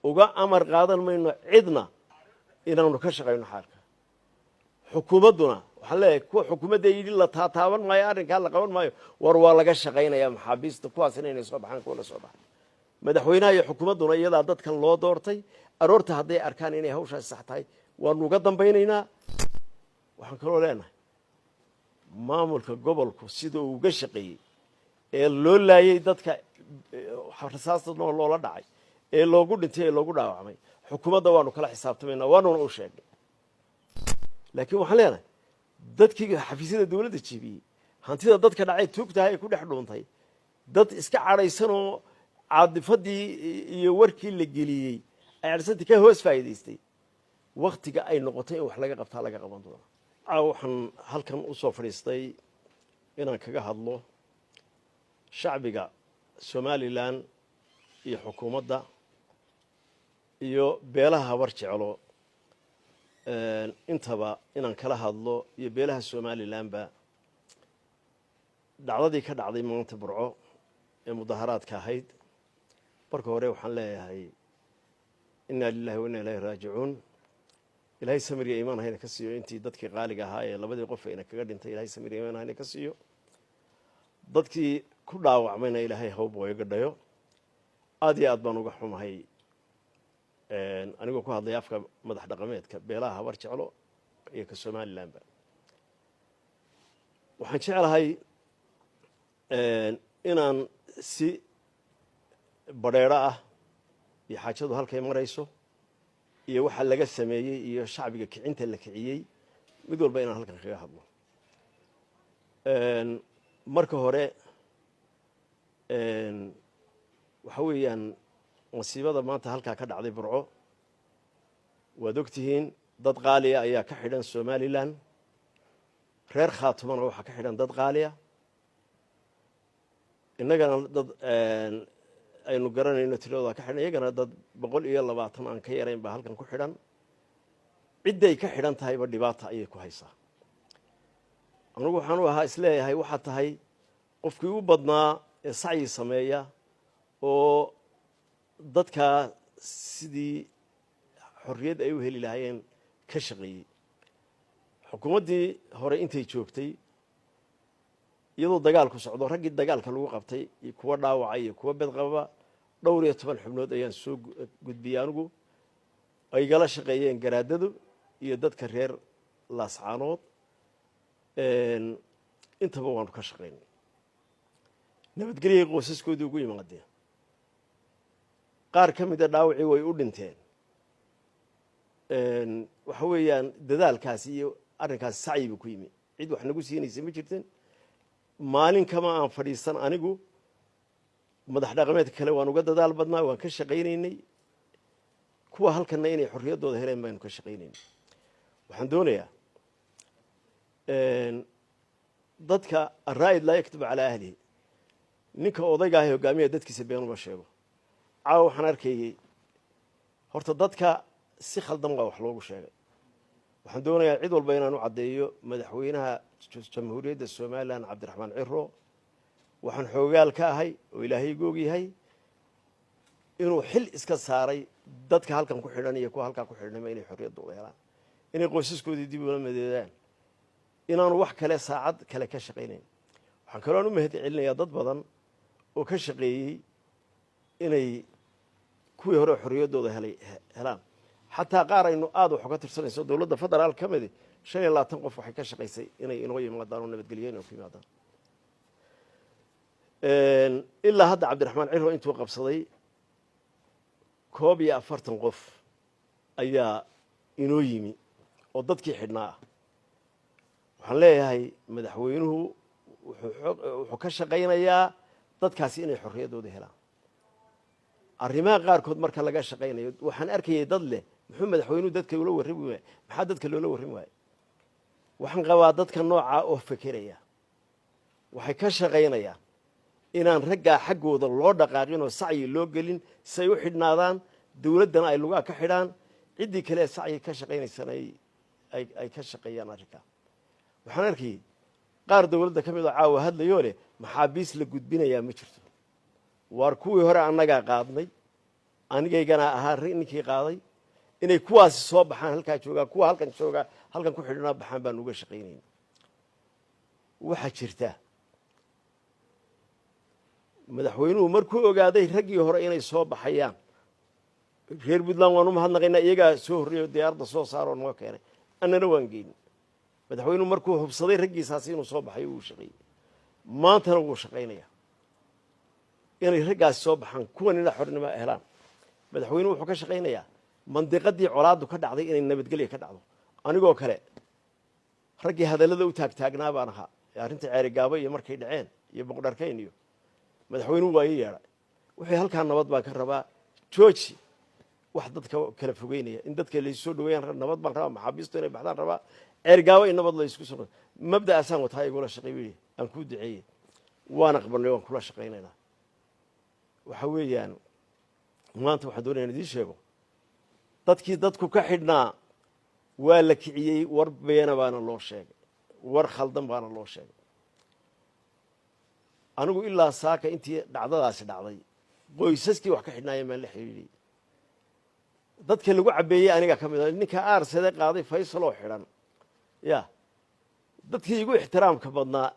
Uga amar qaadan mayno cidna inaanu ka shaqayno xaalka. Xukuumadduna waxaan leeyahay, kuwa xukuumadda yidhi la taataaban maayo, arrinkaa la qaban maayo, war waa laga shaqaynayaa maxaabiista kuwaasina inay soo baxaan, kuwana soo baxaan. Madaxweynaha iyo xukuumadduna iyadaa dadkan loo doortay. Aroorta hadday arkaan inay hawshaasi sax tahay, waanu uga dambaynaynaa. Waxaan kaloo leenahay, maamulka gobolku sida uu uga shaqeeyey ee loo laayey dadka, rasaasta noo loola dhacay, ee loogu dhintay, ee loogu dhaawacmay, xukuumadda waanu kala xisaabtamaynaa, waanuna u sheegnay. Laakiin waxaan leenahay, dadkii xafiisyada dowladda jebiyey, hantida dadka dhacay, tuugtahay ee ku dhex dhuuntay, dad iska cadhaysanoo caadifadii iyo warkii la geliyey ay cadhsantii ka hoos faa'iidaystay, waktiga ay noqotay in wax laga qabtaa laga qaban doona. Caawa waxaan halkan usoo fadhiistay inaan kaga hadlo shacbiga Somaliland iyo xukuumadda iyo beelaha Habar Jeclo intaba inaan kala hadlo, iyo beelaha Somalilandba, dhacdadii ka dhacday maanta Burco ee mudaharaadka ahayd. Marka hore waxaan leeyahay, inaa lilahi wa inna ilayhi raajicuun. Ilaahay samir iyo iimaan hayna ka siiyo intii dadkii qaaliga ahaa ee labadii qof ayna kaga dhintay. Ilahay samir iyo iimaan hayna ka siiyo. Dadkii ku dhaawacmayna Ilaahay hawba iga dhayo. Aad iyo aad baan uga xumahay, anigoo ku hadlaya afka madax dhaqameedka beelaha Habar Jeclo iyo ka Somalilandba. Waxaan jeclahay inaan si badheedho ah iyo xaajadu halkay marayso iyo waxa laga sameeyey iyo shacbiga kicinta la kiciyey mid walba inaan halkan kaga hadlo. Marka hore, waxa weeyaan masiibada maanta halkaa ka dhacday Burco, waad ogtihiin, dad qaaliya ayaa ka xidhan Somaliland. Reer Khaatumana waxaa ka xidhan dad qaaliya. Innagana dad aynu garanayno tiradooda ka xidhan, iyagana dad 120 aan ka yarayn baa halkan ku xidhan. Cidday ka xidhan tahayba dhibaata ayay ku haysaa. Anugu waxaan u ahaa isleeyahay, waxaa tahay qofkii u badnaa ee sacyi sameeya oo dadkaa sidii xorriyad ay u heli lahaayeen ka shaqeeyey. Xukuumaddii hore intay joogtay, iyadoo dagaalku socdo, raggii dagaalka lagu qabtay iyo kuwa dhaawacay iyo kuwa bedqababa, dhowr iyo toban xubnood ayaan soo gudbiyey anigu, ay gala shaqeeyeen garaadadu iyo dadka reer Laascaanood. Intaba waanu ka shaqaynay, nabadgelyay qoysaskoodii ugu yimaadeen. Qaar ka mida dhaawacii way u dhinteen. Waxa weeyaan dadaalkaasi iyo arrinkaasi sacyi buu ku yimi. Cid wax nagu siinaysa ma jirtin. Maalin kama aan fadhiisan anigu. Madax dhaqameedka kale waan uga dadaal badnaa, waan ka shaqaynaynay. Kuwa halkanna inay xorriyaddooda heleen baynu ka shaqaynaynay. Waxaan doonayaa dadka, الرائد لا يكذب على أهله. Ninka odayga ah hogaamiya dadkiisa been uma sheego. Caawa waxaan arkayey, horta dadka si khaldan baa wax loogu sheegay. Waxaan doonayaa cid walba inaan u caddeeyo, madaxweynaha Jamhuuriyadda Somaliland Cabdiraxmaan Ciro, waxaan xoogaal ka ahay oo Ilaahay igu og yahay inuu xil iska saaray dadka halkan ku xidhan iyo kuwa halkaa ku xidhanima inay xorriyadda u helaan, inay qoysaskoodii dib ula madeedaan, inaanu wax kale saacad kale ka shaqaynayn. Waxaan kaloon u mahad celinayaa dad badan oo ka shaqeeyey inay kuwii hore xorriyaddooda helay helaan. Xataa qaar aynu aada wax uga tirsanayso dowladda federaal ka midi, 25 qof waxay ka shaqaysay inay inoo yimaadaan oo nabadgelyo inay ku yimaadaan. Ilaa hadda Cabdiraxmaan Ciro intuu qabsaday, 41 qof ayaa inoo yimi oo dadkii xidhnaa ah. Waxaan leeyahay, madaxweynuhu wuxuu ka shaqaynayaa dadkaasi inay xorriyaddooda helaan. Arrimaha qaarkood marka laga shaqaynayo, waxaan arkayay dad leh, "Muxuu madaxweynuhu dadka ula warrami waaya? Maxaa dadka loola warrami waaya?" Waxaan qabaa, dadka noocaa oo fekeraya waxay ka shaqaynayaan inaan raggaa xaggooda loo dhaqaaqin oo sacyi loo gelin, si ay u xidhnaadaan, dowladdana ay lugaa ka xidhaan, ciddii kale ee sacyi ka shaqaynaysana ay ka shaqeeyaan arrinkaa. Waxaan arkayay qaar dowladda ka mid oo caawa hadlayoo leh, "Maxaabiis la gudbinayaa ma jirto." Waar kuwii hore annagaa qaadnay. Anigaygana ahaa ninkii qaaday inay kuwaasi soo baxaan, halkaa joogaa, kuwa halkan joogaa, halkan ku xidhanaa baxaan baanu uga shaqaynayna. Waxaa jirta, madaxweynuhu markuu ogaaday raggii hore inay soo baxayaan, reer Puntland waan u mahadnaqaynaa, iyagaa soo horreeyo, diyaaradda soo saaroo noo keenay, annana waan geyn. Madaxweynuhu markuu hubsaday raggiisaasi inuu soo baxayo, wuu shaqeeyey, maantana wuu shaqaynayaa inay raggaasi soo baxaan, kuwanina xornimo helaan. Madaxweynuhu wuxuu ka shaqaynayaa mandiqadii colaaddu ka dhacday inay nabadgelya ka dhacdo. Anigoo kale raggii hadallada u taagtaagnaa baan ahaa ee arrinta Ceerigaabo iyo markay dhaceen iyo Boqdharkayn iyo madaxweynuhu waa ii yeedhay. Wuxuu halkaa nabad baan ka rabaa, jooji wax dadka kala fogeynaya, in dadka laysu soo dhaweeyaan nabad baan rabaa, maxaabiistu inay baxdaan rabaa, Ceerigaabo in nabad laysku soo mabda'aasaan wataa, igula shaqey buu yidhi, aan kuu duceeyey. Waan aqbalnay, waan kula shaqaynaynaa. Waxa weeyaan, maanta waxaan doonaya in idiin sheego, dadkii dadku ka xidhnaa waa la kiciyey, war beena baana loo sheegay, war khaldan baana loo sheegay. Anigu ilaa saaka intii dhacdadaasi dhacday qoysaskii wax ka xidhnaayeen baan la xidhiidhiyey. Dadka lagu cabbeeyey aniga ka mid a, ninka aarsade qaaday Faysal oo xidhan ya dadkii igu ixtiraamka badnaa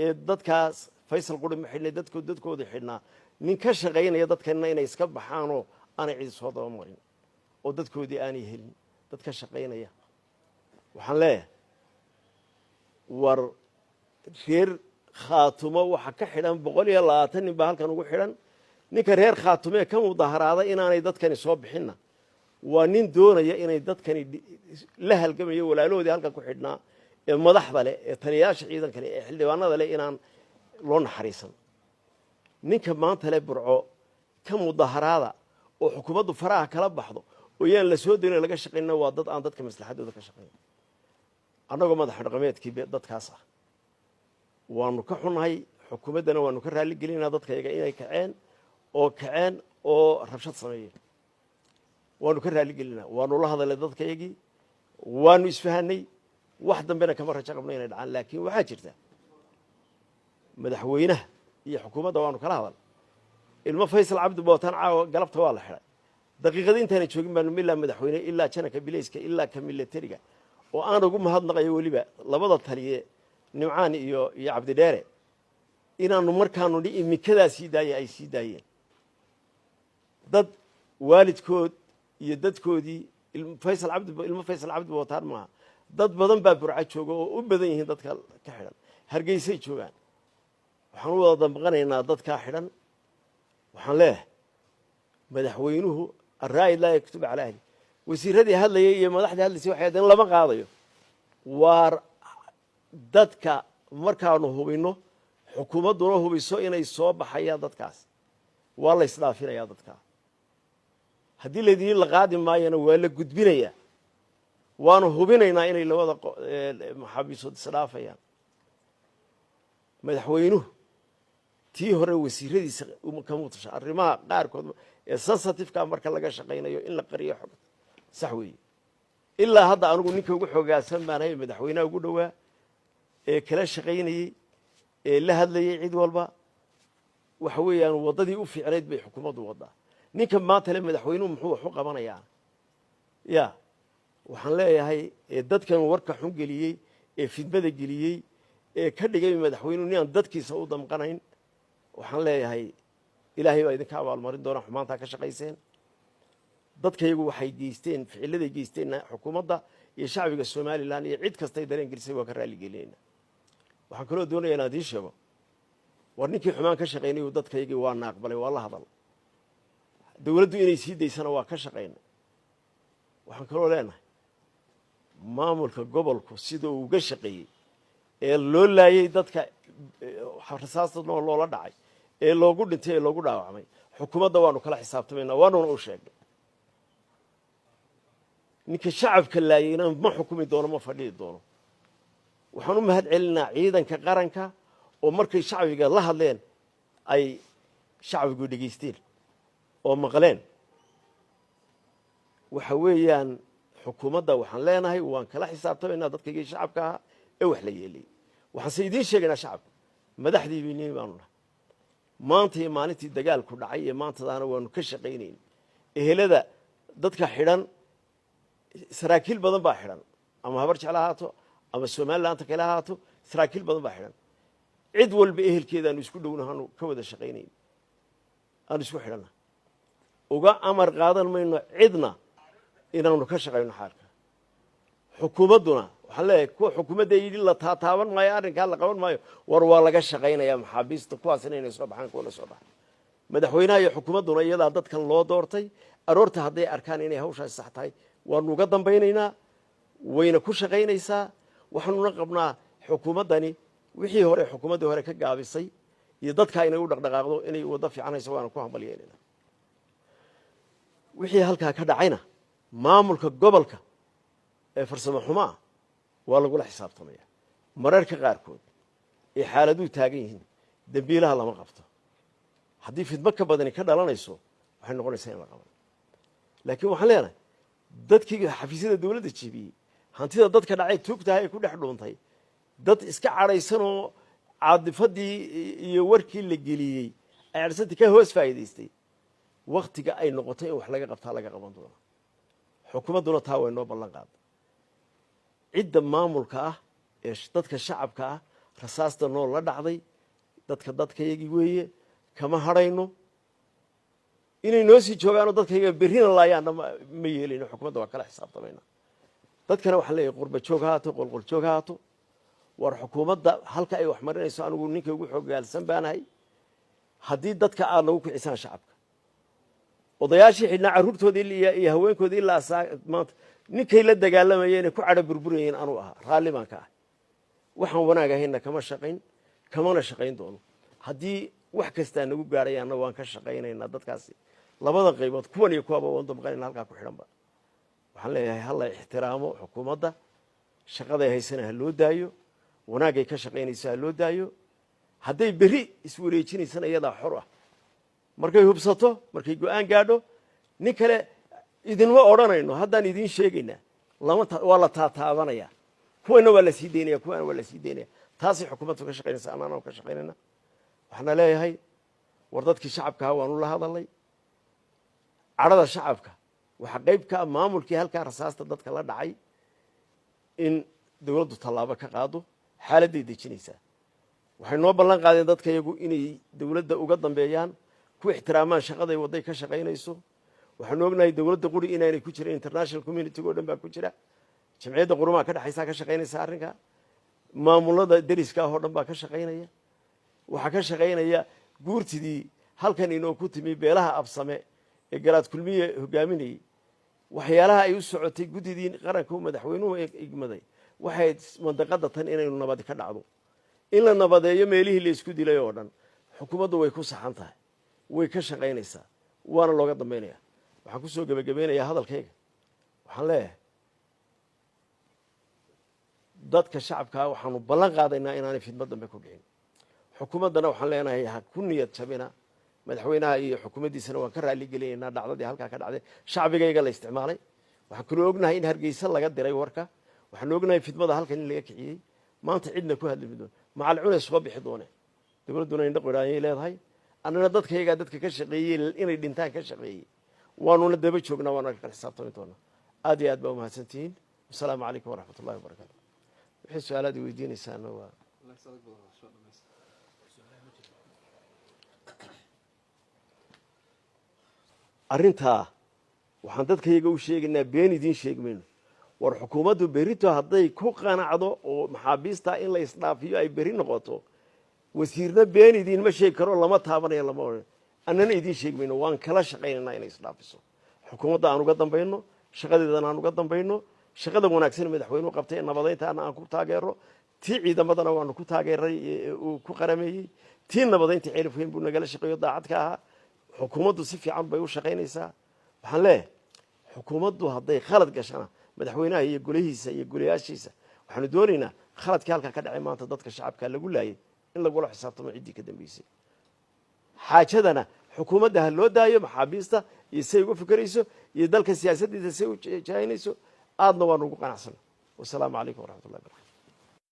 ee dadkaas Faysal quri ma xidhnay, dadko dadkoodii xidhnaa, nin ka shaqaynaya dadkanna inay iska baxaanoo aanay cidi soo daba marin oo dadkoodii aanay helin, dad ka shaqaynaya. Waxaan leeyahay, war reer Khaatumo waxa ka xidhan 120 nin baa halkan ugu xidhan. Ninka reer Khaatumee ka mudaharaaday inaanay dadkani soo bixinna waa nin doonaya inay dadkani la halgamayo walaalahoodii halkan ku xidhnaa ee madaxda leh, ee taliyayaasha ciidanka leh, ee xildhibaanada leh, inaan loo naxariisan. Ninka maanta le Burco ka mudaharaada oo xukuumaddu faraha kala baxdo oo yaan la soo dayno laga shaqaynna, waa dad aan dadka maslaxaddooda ka shaqayn. Annagoo madax dhaqameedkii dadkaas ah waanu ka xunnahay, xukuumaddana waanu ka raalli gelinaa dadkayaga inay kaceen oo kaceen oo rabshad sameeyeen. Waanu ka raalli gelinaa, waanu la hadalnay dadkayagii, waanu isfahanay, wax dambena kama rajo qabno inay dhacaan. Laakiin waxaa jirta, madaxweynaha iyo xukuumadda waanu kala hadal. Ilmo Faysal Cabdi Bootaan caawa galabta waa la xidhay. Daqiiqada intaana joogin baanu ilaa madaxweyne, ilaa jananka bilayska, ilaa ka milatariga oo aan ugu mahadnaqayo weliba labada taliye, Nimcaan iyo Cabdidheere, inaanu markaanu ni imikadaa sii daaya ay sii daayeen. Dad waalidkood iyo dadkoodii Faysal Cabdi, ilmo Faysal Cabdi Bootaan maaha, dad badan baa Burca jooga oo u badan yihiin dadka ka xidhan, Hargeysay joogaan. Waxaan u wada damqanaynaa dadkaa xidhan. Waxaan leeyahay, madaxweynuhu الرائد لا يكتب على أهله. Wasiiradii hadlayay iyo madaxdii hadlaysay waxay haddeen lama qaadayo. Waar dadka markaanu hubinno, xukuumadduna hubiso inay soo baxayaan dadkaas, waa la isdhaafinayaa dadkaa. Haddii laydin la qaadi maayona, waa la gudbinayaa. Waanu hubinaynaa inay labada maxaabiisood isdhaafayaan. Madaxweynuhu tii hore wasiiradiisa kama tasha arrimaha qaarkood ee sensitive-ka marka laga shaqaynayo in la qariyo xogta sax weeye. Ilaa hadda anigu ninka ugu xoogaadsan baan ahay, madaxweynaha ugu dhowaa ee kala shaqaynayey ee la hadlayay cid walba. Waxa weeyaan, waddadii u fiicnayd bay xukuumaddu waddaa. Ninka maanta le madaxweynuhu muxuu wax u qabanayaa ya, waxaan leeyahay, ee dadkan warka xun geliyey, ee fidmada geliyey, ee ka dhigay madaxweynuhu ninaan dadkiisa u damqanayn, waxaan leeyahay, Ilaahay baa idinka abaalmarin doona xumaantaa ka shaqayseen. Dadkayagu waxay geysteen, ficiladay geysteenna, xukuumadda iyo shacbiga Somaliland iyo cid kastay dareen gelisay waa ka raalli gelinayna. Waxaan kaloo doonaya inaan idiin sheego, war ninkii xumaan ka shaqaynayu dadkaygii waana aqbalay, waa la hadal, dowladdu inay sii daysana waa ka shaqaynay. Waxaan kaloo leenahay, maamulka gobolku sida uu uga shaqeeyey ee loo laayey dadka, rasaasta noo loola dhacay, ee loogu dhintay, ee loogu dhaawacmay, xukuumadda waanu kala xisaabtamaynaa, waanuna u sheegnay. Ninka shacabka laayeyna ma xukumi doono, ma fadhihi doono. Waxaan u mahad celinaa ciidanka qaranka oo markay shacbiga la hadleen ay shacbigu dhegaysteen oo maqleen. Waxa weeyaan, xukuumadda waxaan leenahay, waan kala xisaabtamaynaa dadkaygii shacabka ahaa ee wax la yeelay. Waxaanse idiin sheegaynaa, shacabka, madaxdii bayni baanu nahay. Maanta iyo maalintii dagaalku dhacay iyo maantadaana waanu ka shaqaynayn. Ehelada dadka xidhan, saraakiil badan baa xidhan, ama Habar Jecel ha ahaato ama Somalilaanta kale ha ahaato, saraakiil badan baa xidhan. Cid walba ehelkeedaanu isku dhownahaanu ka wada shaqaynayn, aanu isku xidhanna. Uga amar qaadan mayno cidna inaanu ka shaqayno xaalka. Xukuumadduna waxaan leeyahay, kuwa xukuumadda yidhi la taataaban maayo, arrinkaa la qaban maayo, war waa laga shaqaynayaa maxaabiista kuwaasina inay soo baxaan, kuwana soo baxaan. Madaxweynaha iyo xukuumadduna iyadaa dadkan loo doortay. Aroorta hadday arkaan inay hawshaasi sax tahay, waanu uga dambaynaynaa, wayna ku shaqaynaysaa. Waxaanuna qabnaa xukuumaddani wixii hore xukuumaddii hore ka gaabisay iyo dadkaa inay u dhaqdhaqaaqdo, inay waddo fiicanayso, waana ku hambalyeynayna. Wixii halkaa ka dhacayna, maamulka gobolka ee farsamo xumo ah waa lagula xisaabtamaya. Mararka qaarkood ee xaaladuhu taagan yihiin, dembiilaha lama qabto. Haddii fidmo ka badani ka dhalanayso, waxay noqonaysaa in la qaban. Laakiin waxaan leenahay, dadkii xafiisyada dowladda jebiyey, hantida dadka dhacay, tuugtahay ee ku dhex dhuuntay, dad iska cadhaysanoo caadifadii iyo warkii la geliyey ay cadhsantii ka hoos faa'iidaystay, waktiga ay noqotay in wax laga qabtaa laga qaban doona. Xukuumadduna taa way noo ballan qaada. Cidda maamulka ah ee dadka shacabka ah rasaasta nool la dhacday, dadka dadkayagii weeye, kama hadhayno. Inay noo sii joogaanoo dadkayaga berrina laayaanna ma yeelayno. Xukuumadda waa kala xisaabtamayna. Dadkana waxaan leeyahay, qurba joog ha haato, qolqol joog ha haato, war xukuumadda halka ay wax marinayso anigu ninka ugu xoogaalsan baanahay. Haddii dadka aada nagu kicisaan, shacabka, odayaashii xidhnaa, carruurtoodii iyo haweenkoodii, ilaa maanta ninkay la dagaalamayeen ee ku cadho burburayeen anuu ahaa. Raalli baan ka ahay. Waxaan wanaag ahayna kama shaqayn, kamana shaqayn doono. Haddii wax kastaa nagu gaadhayaanna, waan ka shaqaynaynaa. Dadkaasi labada qaybood, kuwan iyo kuwaaba, waan damqanayna halkaa ku xidhanba. Waxaan leeyahay, hala ixtiraamo xukuumadda. Shaqaday haysana ha loo daayo, wanaagay ka shaqaynayso ha loo daayo. Hadday berri iswareejinaysana, iyadaa xor ah. Markay hubsato, markay go-aan gaadho, nin kale idinma odhanayno. Haddaan idiin sheegaynaa, lama waa la taataabanaya. Kuwana waa la sii daynaya, kuwana waa la sii daynaya. Taasay xukuumaddu ka shaqaynaysa, annaana ka shaqaynayna. Waxaana leeyahay, war dadkii shacabkaha waanu la hadalnay. Cadhada shacabka waxaa qayb ka ah maamulkii halkaa rasaasta dadka la dhacay in dowladdu tallaabo ka qaado. Xaaladday dejinaysaa. Waxay noo ballan qaadeen dadka iyagu inay dowladda uga dambeeyaan, ku ixtiraamaan shaqaday wadday ka shaqaynayso. Waxaanu ognahay dowladda quri inaanay ku jirin, international community o dhan baa ku jira. Jamciyadda Qurumaha ka dhexaysaa ka shaqaynaysa arrinka, maamulada deriska ah oo dhan baa ka shaqaynaya. Waxaa ka shaqaynaya guurtidii halkan inoo ku timi, beelaha Absame ee Garaad Kulmiye hogaaminayey. Waxyaalaha ay u socotay guddidii qaranka madaxweynuhu igmaday waxay mandaqada tan inaynu nabadi ka dhacdo, in la nabadeeyo meelihii la isku dilay oo dhan. Xukuumaddu way ku saxan tahay, way ka shaqaynaysaa, waana looga dambaynaya. Waxaan kusoo gebagabeynayaa hadalkayga. Waxaan leeyahay, dadka shacabkaa waxaanu ballan qaadaynaa inaanay fidmo dambe ku dhicin. Xukuumaddana waxaan leenahay, ha ku niyad jabina. Madaxweynaha iyo xukuumaddiisana waan ka raali gelinaynaa dhacdadii halkaa ka dhacday, shacbigayga la isticmaalay. Waxaan kaloo ognahay in Hargeysa laga diray warka. Waxaanu ognahay fidmada halkan in laga kiciyey. Maanta cidna ku hadli doon macal cunays soo bixi doone. Dowladduna indho qiraanyay leedahay. Annana dadkayagaa dadka ka shaqeeyey inay dhintaan ka shaqeeyey, waanuna daba joognaa, waana kala xisaabtami doonaa. Aad iyo aad baa umahadsantihiin. Wasalaamu calaykum waraxmat ullahi wabarakaatu. Wixii su-aalaad weydiinaysaana waa. Arrintaa waxaan dadkayaga u sheegaynaa, been idiin sheegi mayno. War xukuumaddu berrito hadday ku qanacdo oo maxaabiistaa in la isdhaafiyo ay berri noqoto, wasiirna been idiinma sheegi karo, lama taabanayo, lama odhan. Annana idiin sheegi mayno. Waan kala shaqaynaynaa inay isdhaafiso. Xukuumadda aan uga dambayno, shaqadeedana aan uga dambayno. Shaqada wanaagsan madaxweynuhu qabtay ee nabadeyntaana aan ku taageero. Tii ciidamadana waanu ku taageeray, uu ku qarameeyey. Tii nabadeynta Ceelafweyn buu nagala shaqeeyo, daacad ka ahaa. Xukuumaddu si fiican bay u shaqaynaysaa. Waxaan leeyahay, xukuumaddu hadday khalad gashana, madaxweynaha iyo golihiisa iyo golayaashiisa waxaanu doonaynaa khaladkii halkaa ka dhacay maanta dadka shacabka lagu laayay in lagula xisaabtamo ciddii ka dambeysay. Xaajadana xukuumadda ha loo daayo, maxaabiista iyo say uga fikerayso iyo dalka siyaasaddiisa say u jahaynayso. Aadna waanu ugu qanacsana. Wasalaamu calaykum waraxmat ullahi barakatu.